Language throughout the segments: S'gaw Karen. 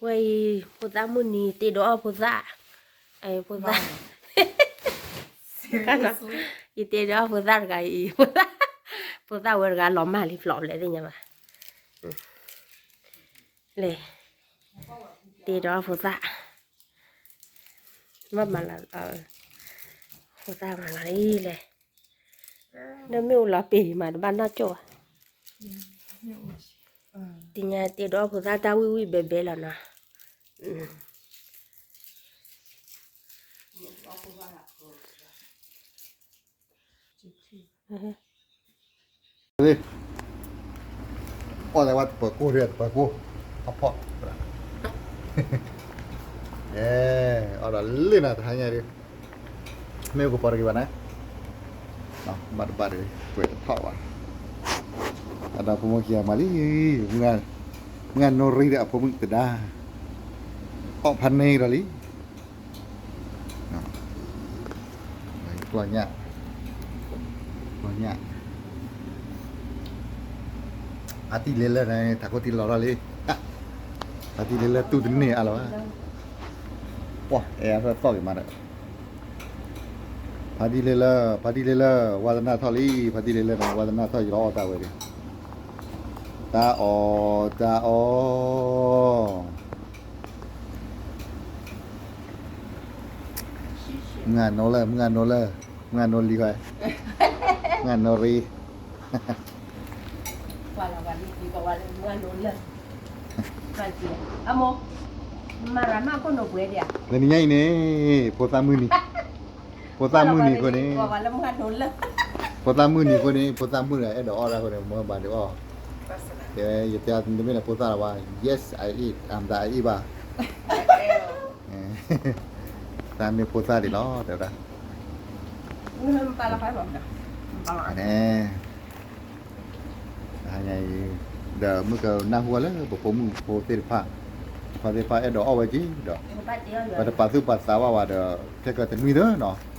ဝဲအံၤ ဖိသၣ်မုၢ်နံၤ တ့ဒီးအီၣ်ဖိသၣ်, ဖိသၣ်, ယတ့ဒီးအီၣ်ဖိသၣ်တဂၤအံၤ, ဖိသၣ်ဝဲတဂၤလီၤမၢ်လံဖျိးလဲၣ်သ့ၣ်ညါဘၣ်, လဲၤ, တ့ဒီးအီၣ်ဖိသၣ်, မ့ၢ်မၤလီၤ, ဖိသၣ်မၤလီၤလံလဲၣ်, ဒီးမ့ၣ်အူလီၤပ့ၤမး တဘၣ်နီၢ်ကၠိၣ်ဘၣ်, တ့ညါတ့ဒီးအီၣ်ဖိသၣ်တၢ်ဝံၣ်ဝံၣ်ဘဲဘဲလီၤနီၤ. အီၣ်လၢဝဲတပၢၤကိၢ် တပၢၤကိၢ်, အဖီၣ်, အီၣ်ဒီးလ့ၣ်နၤတဟါညါဒုး, မ့ၢ်ကပီၤတဂ့ၤဘၣ်နၤ, ဘၣ်တဘၣ်ဒီး ပှဲၤတထီၣ်ဘၣ်, အဒီးဖိမုၣ်ခံဂၤမၤလံ, မုၢ်ဂၢ်နိရံဒီးအဖိမုၣ်သဒါ, အီၣ်ဖးန့ၢ်ဒီးလံ ကျီညၣ်, ကျီညၣ်, ဖါတံၢ်လ့လၢန့ၣ် ထးခိၣ်တံၢ်လီၤထီၣ်လံ, ဖါတံၢ်လ့လၢတူၢ်တန့ၢ်အါလီၤဘၣ်, ပှၤအဲၣ်အသီၣ်ဂ့ၤမးဒီး, ဖါတံၢ်လ့လၢ, ဖါတံၢ်လ့လၢ, ဝါသနၢ်ထီၣ်လံ, ဖါတံၢ်လ့လၢန့ၣ် ဝါသနၢ်ထီၣ်ယလီၤအီၣ်တၢ်ဝဲဒၣ်, တၢ်အီၣ်, တၢ်အီၣ် မုၢ်ဂၢ်နိလၢ, မုၢ်ဂၢ်နိလၢ, မုၢ်ဂၢ်နိလံခွဲ, မုၢ်ဂၢ်နိရံ, လၢညါအံၤန့ၣ် ဖိသၣ်မုၢ်နံၤ, ဖိသၣ်မုၢ်နံၤအဃိန့ၣ်, ဖိသၣ်မုၢ်နံၤအဃိန့ၣ် ဖိသၣ်မုၢ်အဲၣ်ဒိးအီၣ်ဒၣ်အဃိန့ၣ် မ့ၢ်ဘၣ်ဒုးအီၣ်, ယတဲတမ့ၢ်လၢဖိသၣ်လီၤဘၣ်, yes I eat, I'm the I eat ဘၣ် တၢ်မ့ၢ်ဖိသၣ်ဒံးလီၤ တဲဝဲဒၣ်, န့ၣ်, တဟါညါအံၤ, ဒီးမုၢ်ကနၢ်ဟူလၢပဖိမုၣ်ဖိသ့ၣ်တဖၣ်, ဖိသ့ၣ်တဖၣ်အဲၣ်ဒိးအီၣ်ဝဲက့ၤဒီး, ပတပာ်သူၣ်ပာ်သးဘၣ်ဝဲဒီး, ခဲကတနွံသၢနီၤ,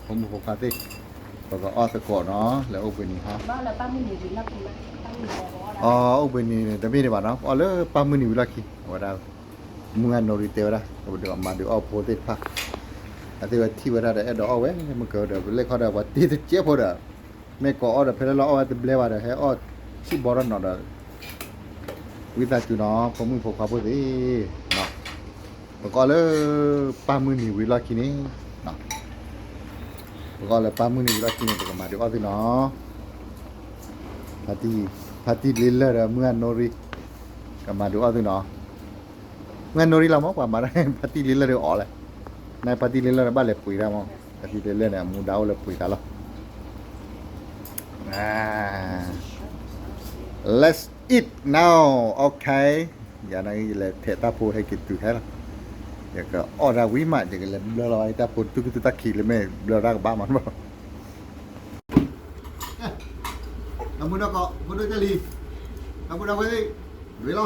ဖိမုၣ်ဖိခွါသ့ၣ်, ပကအီၣ်သကိးနီၤ လၢအိၣ်ဘှံးနံၤဟါ, အိၣ်ဘှံးနံၤန့ၣ် တမ့ၢ်ဒံးဘၣ်နီၤ, အီၣ်လၢပၢ်မုၢ်နံၤဝံၤလီၢ်ခံ, အဝဲဒၣ် မုၢ်ဂၢ်နိရံတဲဝဲဒၣ် ပဒုးမၤဒုးအီၣ်ဖိသ့ၣ်တဖၣ်, အသ့ၣ်ဝဲထံၣ်ဝဲဒၣ်ဒီးအဲၣ်ဒိးအီၣ်ဝဲ, မ့ၢ်ကဒီးပလဲၤခီဒီး ပှၤတ့တကဲးဖိဒီး, မ့ၢ်ကိးအီၣ်ဒီးဖဲလၢလီၤအီၣ်ဝဲတဘျဲဘၣ်ဒီး ဟဲအီၣ်ဆံၣ်ဘီထီၣ်နီၤဒီး, ဝံသးစူၤနီၤ ဖိမုၣ်ဖိခွါဖိသ့ၣ်, ပကအီၣ်လၢပၢ်မုၢ်နံၤဝံၤလီၢ်ခံန့ၣ်, ပကအီၣ်လၢပၢ်မုၢ်နံၤဝံၤလီၢ်ခံန့ၣ် ပကမၤဒုးအီၣ်သုနီၤ, ဖါတံၢ်လ့လၢဒီးမုၢ်ဂၢ်နိရံ, ကမၤဒုးအီၣ်သုနီၤ, မုၢ်ဂၢ်နိရံလီၤမး ပှၤမၤတၢ်ဖါတံၢ်လ့လၢဒီးအီၣ်လဲၣ်, နဖါတံၢ်လ့လၢန့ၣ်ဘၣ်လဲၤပှ့ၤတၢ်မး, ဖါတံၢ်လ့လၢန့ၣ် အမူဒါအိၣ်လၢပှ့ၤတၢ်လီၤ, Let's eat now, okay, ယၤန့ၣ်ယလဲၤထဲးတၢ်ဖိဟဲက့ၤတုၤခဲလီၤ, ယကအီၣ်တၢ်ဝံၤမး ယကလဲၤဘျၢလီၤတၢ်ဖိ တူၢ်ကတုၢ်တၢ်ခံးလၢမ့ၢ်ဘျၢတၢ်ကဘၣ်မး, တၢ်မူဒီးကီး ဖိဒိၣ်ကၢ်လံၤ, တၢ်ဖိဒၣ်ဝဲသ့ၣ်, ဝ့ၤလီၤ မ့ၢ်ဒုး,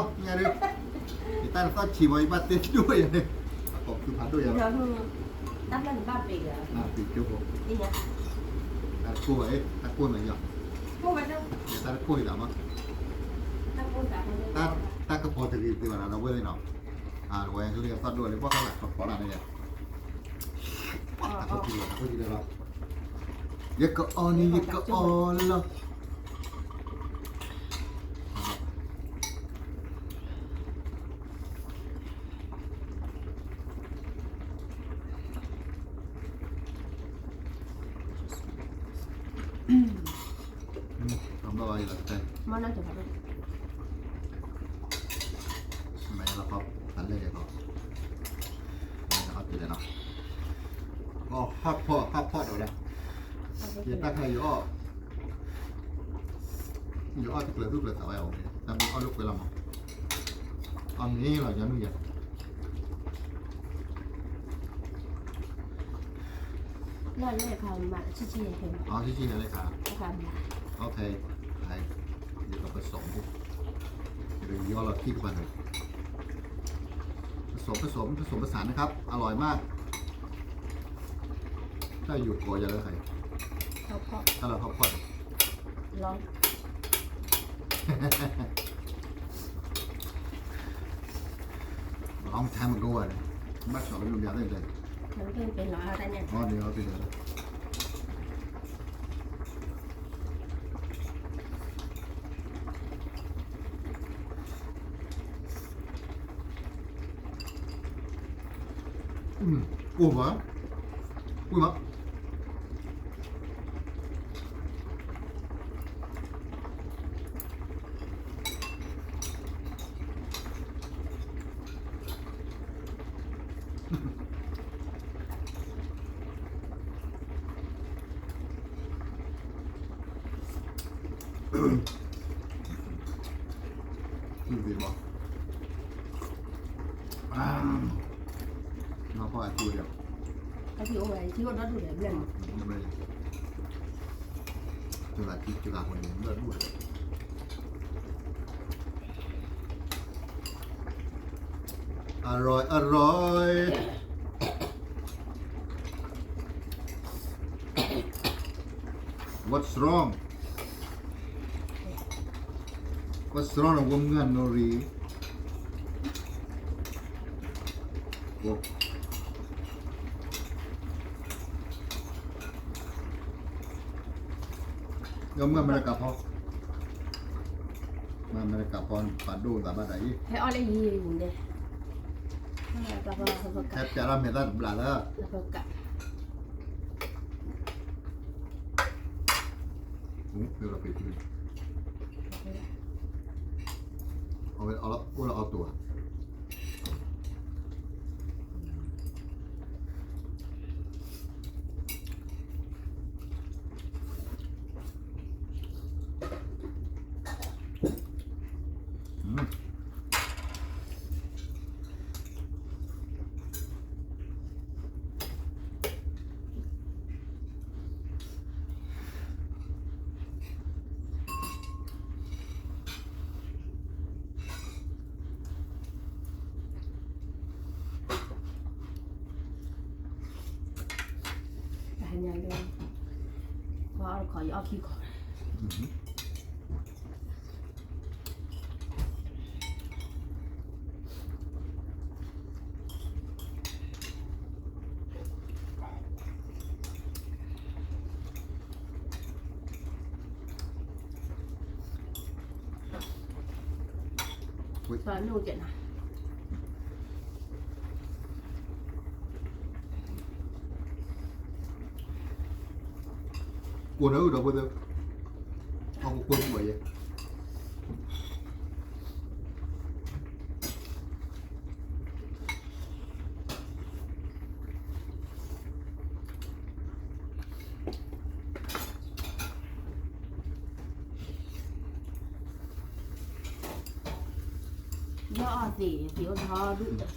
ယတၢ်တသီၣ်ဆံးဘၣ် ယဘၣ်တဲဒိၣ်ယၤန့ၣ်, အကိးဖုဖးဒိၣ်ယၤ, တၢ်ဖျၢၣ်န့ၣ်ဘၣ်ပ့ၤက့ၤ, ပ့ၤကၠိဖိ, တၢ်တကိၢ်ဘၣ်, တၢ်ကိၢ်နၤယီၤ, တၢ်တကိၢ်ယၤမး, တၢ်ကပီၤတဂ့ၤသ့ဘၣ်နီၤ ဒီပုၢ်ဝဲၢ်သ့ၣ်နီၤ, အဝဲလၢအသီၣ်ဒိၣ်လၢပှၤကလၢ်ကပီၤနၤန့ၣ်, တၢ်ကိၢ်လီၤ, ယကအီၣ်န့ၣ် ယကအီၣ်လီၤ. မ့ၢ်လီၤဖီၣ်တလဲၣ်ကီး, မ့ၢ်လီၤဖီၣ်တလဲၣ်နီၤ, ကီး hot pot hot pot ဒီးဝဲဒၣ်, ယတၢ်ခါယအီၣ် ယအီၣ်တကျၢၤသူၣ်ကျၢၤသးဝဲအီၤ, တၢ်မ့ၢ်အီၣ်လၢကွဲလီၤမး, အီၣ်မ့ၢ်လီၤ ယီၤနုၢ်ယၤ, လၢခါမး ဆံဆံယၤခဲမး, ဆံဆံယၤလၢခါ, အခါမး, ယကပစီၣ်မး, ယကယီလီၤခံကပၤန့ၣ်, ผสมผสมผสมผสานนะครับ อร่อยมาก ถ้าอยู่เกาะอย่าเลยใคร ข้าวโพด ถ้าเราข้าวโพด ร้อน ร้อน Long time ago ဝဲန့ၣ်, ဘၣ်ဆီၣ်လၢမုၢ်ဘၣ်သ့ၣ်တဲ, ပ့ၤလီၤအါတၢ်န့ၣ်, အီၤန့ၣ်အီၤပ့ၤလီၤ, အိၣ်ဘၣ်, အိၣ်ဘၣ်. သူၣ်သ့ဘၣ်, နီၢ်ပၢ်အကျိၤဒီး, အထံအိၣ်ဝဲထံအိၣ်ဒီဒူၣ်ဒီးဘျဲၣ်မး, တဂၤထံတဂၤဖိန့ၣ် လၢဒူၣ်ဒီး อร่อยอร่อย. What's wrong? What's wrong ဝဲမုၢ်ဂၤနီၢ်ရံၣ်, မ့ၢ်အမဲရကၤဖီ, မ့ၢ်အမဲရကၤဖီ ပာ်ဒိၣ်သးဘၣ်ဒၣ်အံၤ, ဟဲအီၣ်လၢယံၤန့ၣ်, ဟဲပျးထီၣ်မဲာ်သၣ်တဘျးလၢ အဝဲအိၣ်လၢအီတိၤဧါ. တဟါညါလၢ ပှၤအီၣ်တခီ ယအီၣ်ခံခီ. ကိၢ်ဒီးအုၣ်ဒီးဖိသၢ, အီၣ်ကကွဲၢ်ပူၤဘၣ်ယဲ. ယအီၣ်သ့ၣ်သ့ၣ်အိၣ်ထီဒူၣ်ဒီး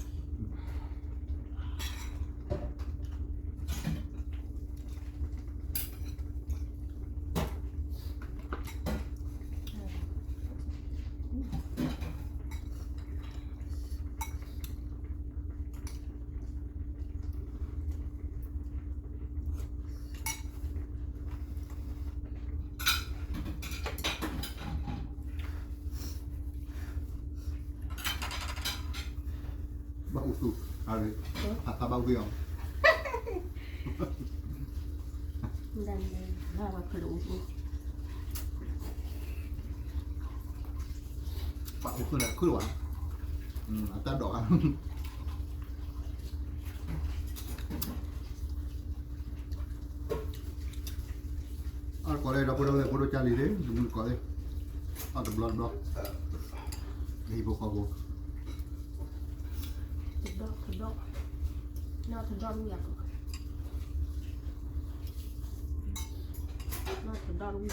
ဘၣ်အူသူၣ်, အသးဘၣ်ဝံၤအီၤ, ဘၣ်အူသူၣ်န့ၣ်ခုၣ်လီၤ, အတၢ်ဒိးဧါ. အကိးလၢဒီပုၢ်ဒီဝဲၢ်ဖိဒိၣ်ကၢ်လံၤသ့ၣ် တမုၢ်ကိးသ့ၣ်, အတဘျီတဘျီ, ဟံၣ်ဖိဃီဖိ, တဒ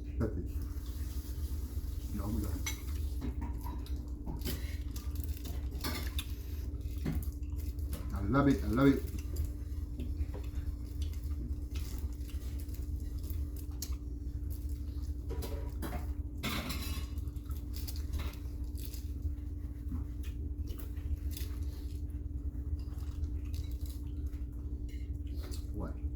ီ, တဒီ, နီၢ်တဒီတဝံၣ်အကိး, နီၢ်တဒီတဝံၣ်. ဝဲ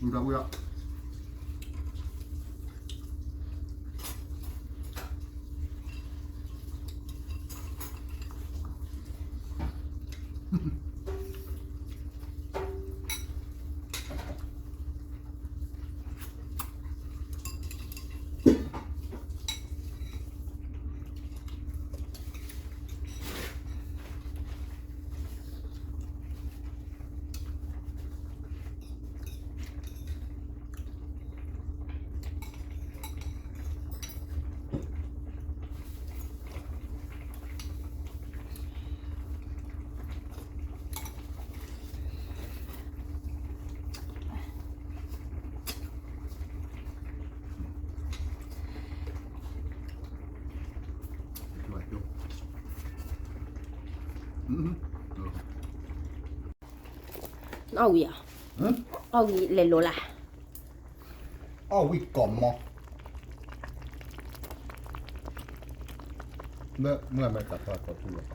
အီၣ်ဝံၤအီၤ, အီၣ်ဝံၤလဲၤလိၤလၢ်, အီၣ်ဝံၤကိးမီ, မ့ၢ်အမဲရကၤပှၤကိးထူလီၤ,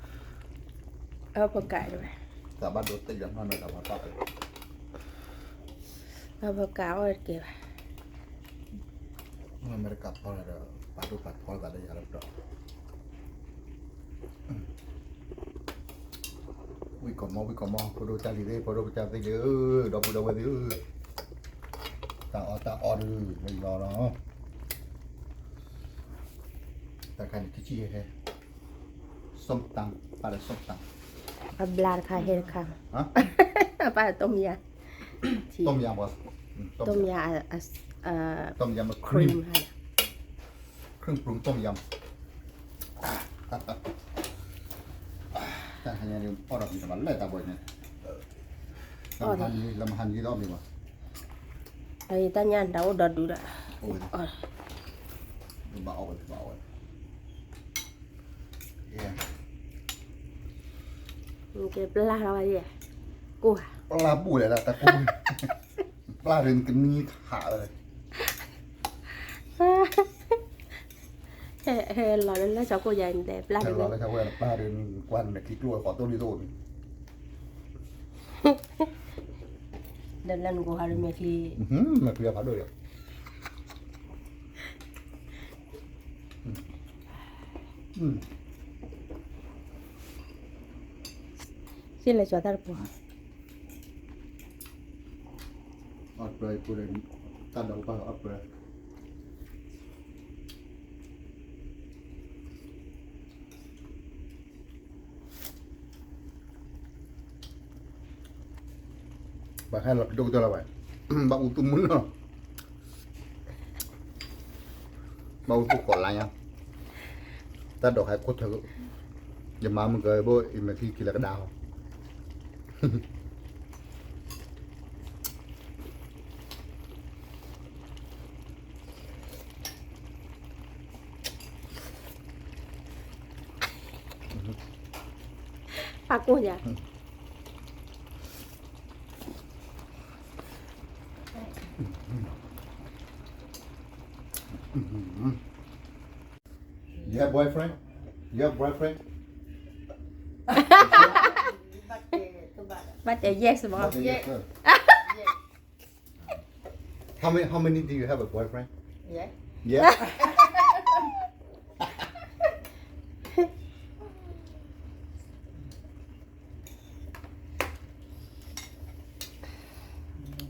အီၣ်ဖိကး, တၢ်ဘၣ်ဒိတ့ၢ်ယၤ မ့ၢ်အမဲရကၤပှၤကိး, အီၣ်ဖိကးအီၣ်တက့ၢ်ဘၣ်, မ့ၢ်အမဲရကၤပှၤဒီး ပာ်ဒိၣ်ပာ်ထီသးလၢယၤလၢပဒီး ဝံၣ်ကီၢ်မီၢ် ဝံၣ်ကီၢ်မီၢ် ဖိဒိၣ်ကၢ်သ့ၣ်သ့ၣ် ဖိဒိၣ်ကၢ်သ့ၣ်သ့ၣ်ဧၢ, ဒီပုၢ်ဒီဝဲၢ်သ့ၣ်ဧၢ, တၢ်အီၣ်တၢ်အီဒုး မ့ၢ်လီၤလီၤ, တၢ်ခါန့ၣ် ကစံၣ်ဟဲဟဲ, ส้มตำ ပၢ်ဒီး ส้มตำ အဘျါတခါဟဲတခါ, ပၢ်ဒီး ต้มยำ, ต้มยำ ต้มยำ ต้มยำ cream เครื่องปรุงต้มยำ, တၢ်ဟါညါန့ၣ် အီၣ်ဒီးပှၤတဘၣ်လဲၣ်တၢ်ဘီန့ၣ်, လၢမဟါန့ၣ် လၢမဟါန့ၣ်ဒီးမ့ၢ်ဘၣ်, တၢ်ညါတၢ်အိၣ်ဒီးဒုးဒီး, ဘၣ်အီၣ်ဝဲ ဘၣ်အီၣ်ဝဲ, ကဲပျၢ်လီၤဝဲ, ကိၢ်ဧါ, ပျၢ်ဘူၣ်လဲၣ်လၢတၢ်ကိၢ်, ပျၢ်ရ့ၣ်ကနံၤခးလၢ ဟဲလီၤလၢလၢဆီကိၢ်ယၤန့ၣ် ပျၢ်ရ့ၣ်, ဟဲလီၤလၢဆီကိၢ်ယၤ ပျၢ်ရ့ၣ်န့ၣ် ကွၢ်န့ၣ် ခံကျိၣ်ဃီသိၣ်လံသိၣ်န့ၣ်, ဒီးလၢနကိၢ်ဟးရ့ၣ်မဲာ်ချံ, မဲာ်ချံဖးဒိၣ်ယၤ, စ့ၢ်လဲၤကၠီၤတၢ်တပူၤ, အီၣ်ပျၢၤအံၤ တၢ်ဒီးပၢ်အီၣ်ပျၢၤ ဘၣ်ဟဲလီၤကဒိၣ်ကတၢၢ်လီၤဘၣ်, ဘၣ်အူသူၣ်မုၢ်လီၤ, ဘၣ်အူသူၣ်ကိးလါညါ, တၢ်ဒိးဟဲခိၣ်ထၢၣ်, ယမၤမုၢ်ကဘိ အံၤမဲာ်ချံက့ၤလၢကဒါဟီ ပၢ်ကိၢ်ညါ, ယ boyfriend, ယ boyfriend, ဘၣ်တဲ yes မး, How many, how many do you have a boyfriend? Yeah. Yeah.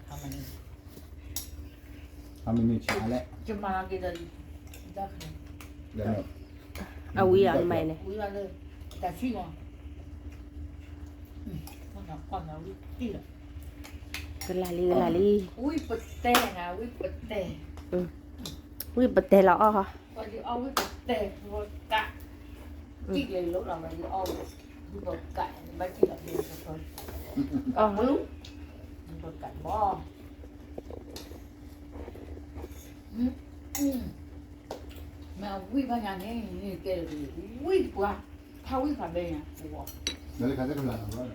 How many? How many? အဝံအီၤမးန့ၣ်, ကလၢ်လံ ကလၢ်လံ, ဝံၣ်ပတဲလီၤအီၣ်, မ့ၢ်အဝံၣ်ဘၣ်ညါန့ၣ် ကဲဝံၣ်ပှၤ, ဖးဝံၣ်ဖးဘဲညါ,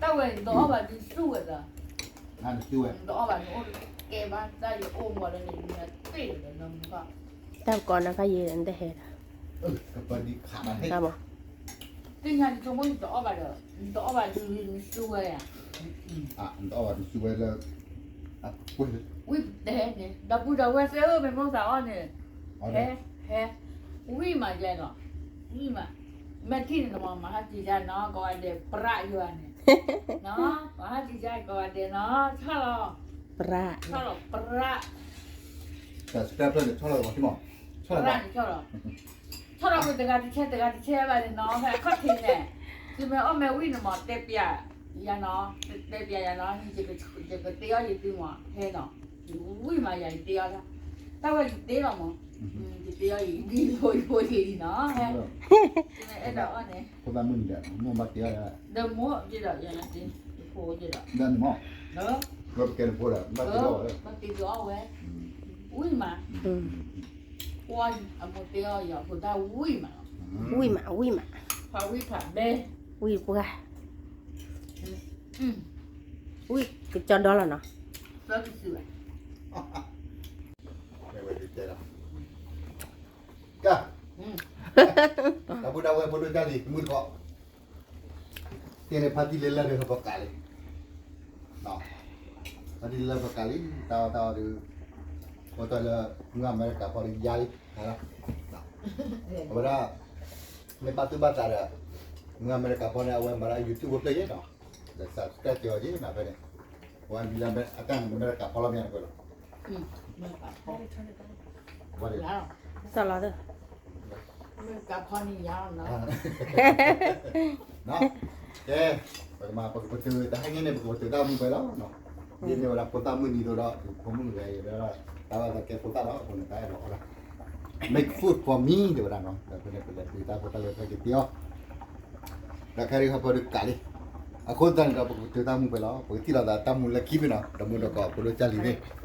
တၢ်ဝဲဒၣ်အီၣ်ဘၣ်ဒုးစူၢ်ဝဲဒီး, တအီၣ်ဘၣ်နအိၣ်ကဲဘၣ် တၢ်ယအိၣ်မီၤလၢန့ၣ် နသ့ၣ်ဒီးနမူခီ, တၢ်ကီနကယံၤနတဟဲဒီး, သ့ၣ်ညါနဆိကမိၣ်နတအီၣ်ဘၣ်ဒီး, နတအီၣ်ဘၣ်ဒုးနစူၢ်ဝဲယါ, နတအီၣ်ဘၣ်ဒုးစူၢ်ဝဲလၢ ဝံၣ်တဟဲန့ၣ် ဒီပုၢ်ဒီဝဲၢ်သ့ၣ်ဧၢ မ့ၢ်မိၢ်သးအီၣ်န့ၣ်, ဟဲ, ဟဲ, ဝံၣ်မးယဲဒီး, ဝံၣ်မး, မ့ၢ်ထံၣ်န့ၣ်နမၤမၤဟါစံၤယါနီၤ ကိးဂၤဒဲးပြးယွၤန့ၣ်, နီၤ, မၤဟါစံၤယါကိးဂၤဒဲးနီၤ ဆီၣ်လီၤ, ပြး, ဆီၣ်လီၤပြး, ပြးန့ၣ်ဆီၣ်လီၤ, ဆီၣ်လီၤမး, ဆီၣ်လီၤမး, တဂၤတဆဲး တဂၤတဆဲးဘၣ်န့ၣ်နီၤ ဖဲအခီၣ်ထံးန့ၣ်, သုမ့ၢ်အီၣ်မ့ၢ်ဝံၣ်န့ၣ်မး တဲပျးယၤနီၤ, တဲပျးယၤနီၤ, ယကတ့အီၣ်ယသုမး ဟဲနီၤ, ဝံၣ်မးယၤယတ့အီၣ်တၢ်, တၢ်ဝဲယတ့လီၤမး, ယတ့အီၣ်ယံၤ ယဖိယဖိယံၤနီၤ, ဟဲ, သုမ့ၢ်အဲၣ်ဒိးအီၣ်န့ၣ်, ဒီးမိၢ်ဘၣ်တ့အီၣ်, ဒီးမိၢ်ယဒီးယၤန့ၣ်, ယဖိယဒီး, ဒီးန့ၣ်မး, ဒီးကဲနဖိဒီး ဘၣ်တ့အီၣ်ဝဲ, ဘၣ်တ့အီၣ်ဝဲ, ဝံၣ်မး, ပှၤအမိၢ်တ့အီၣ်ယၤ ဖိတၢ်ဝံၣ်မး, ဝံၣ်မး ဝံၣ်မး, ဖးဝံၣ်ဖးဘဲ, ဝံၣ်ပှၤ, ဝံၣ်ကကၠီဒီလီၤနီၤ, သၢကစုဘၣ်, က, တၢ်ဖိတၢ်ဝဲၢ်ဖိဒိၣ်ကၢ်လံၤ မုၢ်တခီ, တဲန့ၣ်ဖါတံၢ်လၢလၢ်ဒီးပကးလံ, ဖါတံၢ်လၢလၢ်ပကးလံ တၢ်အီၣ်တၢ်အီဒီး, အိၣ်တ့ၢ်လၢမုၢ်အမဲရကၤဖီဒီးယါလံ, အဝဲဒၣ်, မ့ၢ်ဘၣ်သူၣ်ဘၣ်သးဒီး, မုၢ်အမဲရကၤဖီန့ၣ် အဝဲမၤလၢ YouTube ဖိဖျၢၣ်ယဲနီၤ, ဒီး subscribe က့ၤအီၤက့ၤနီၤ ဖဲန့ၣ်, အဝဲမံၤလၢအတၢ်န့ၣ် အမဲရကၤဖီလီၤမ့ၢ်န့ၣ်ကွဲးလီၤ, စလီၤ, ကဲ, ပကမၤပကပတုာ်တဟါညါန့ၣ် ပကပတုာ်တၢ်မူပှဲၤလီၤ, ဒ်န့ၣ်ဝဲဒၣ်ဖိသၣ်မုၢ်နံၤသိးဒီး ဖိမုၣ်ဂၤအံၤဒီး, တၢ်ဝဲသးကဲဖိသၣ်လီၤ အဃိန့ၣ်တၢ်အဲၣ်ဒိးအီၣ်ဒၣ်, make food for me တဲဝဲဒၣ်နီၤ, ဒီးဖဲန့ၣ်ပလဲၤပတုာ်တၢ်ဖိတၢ်လၢဖဲက့ၤပ့ၤအီၤ ဒီးခဲအံၤဟီၣ်ဖိဒုးကးလံ, အဃိသတးန့ၣ်ဒီး ပကပတုာ်တၢ်မူပှဲၤလီၤ ပကထံၣ်လိာ်သးတၢ်မူလၢခံမ့ၢ်နီၤ ဒီးမုၢ်ဒီးကီးဖိဒိၣ်ကၢ်လံၤန့ၣ်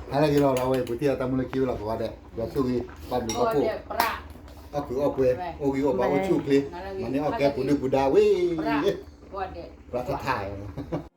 ဟါလၢအဂ့ၤလီၤ ဒီးအဝဲပကထံၣ်လိာ်တၢ်မူလၢခံဝဲလီၤ ကိးဂၤဒဲး ယွၤဆိၣ်ဂ့ၤ ပာ်ဘျုးပာ်ဖှိၣ် အီၣ်ကုာ်အီၣ်ပှဲၤ အိၣ်ဂံၢ်အိၣ်ဘါအိၣ်ဆူၣ်အိၣ်ချ့ မၤန့ၢ်အီၣ်ကဲပူၤဒုၣ်ပူၤဒါဝဲ ပြးထးထး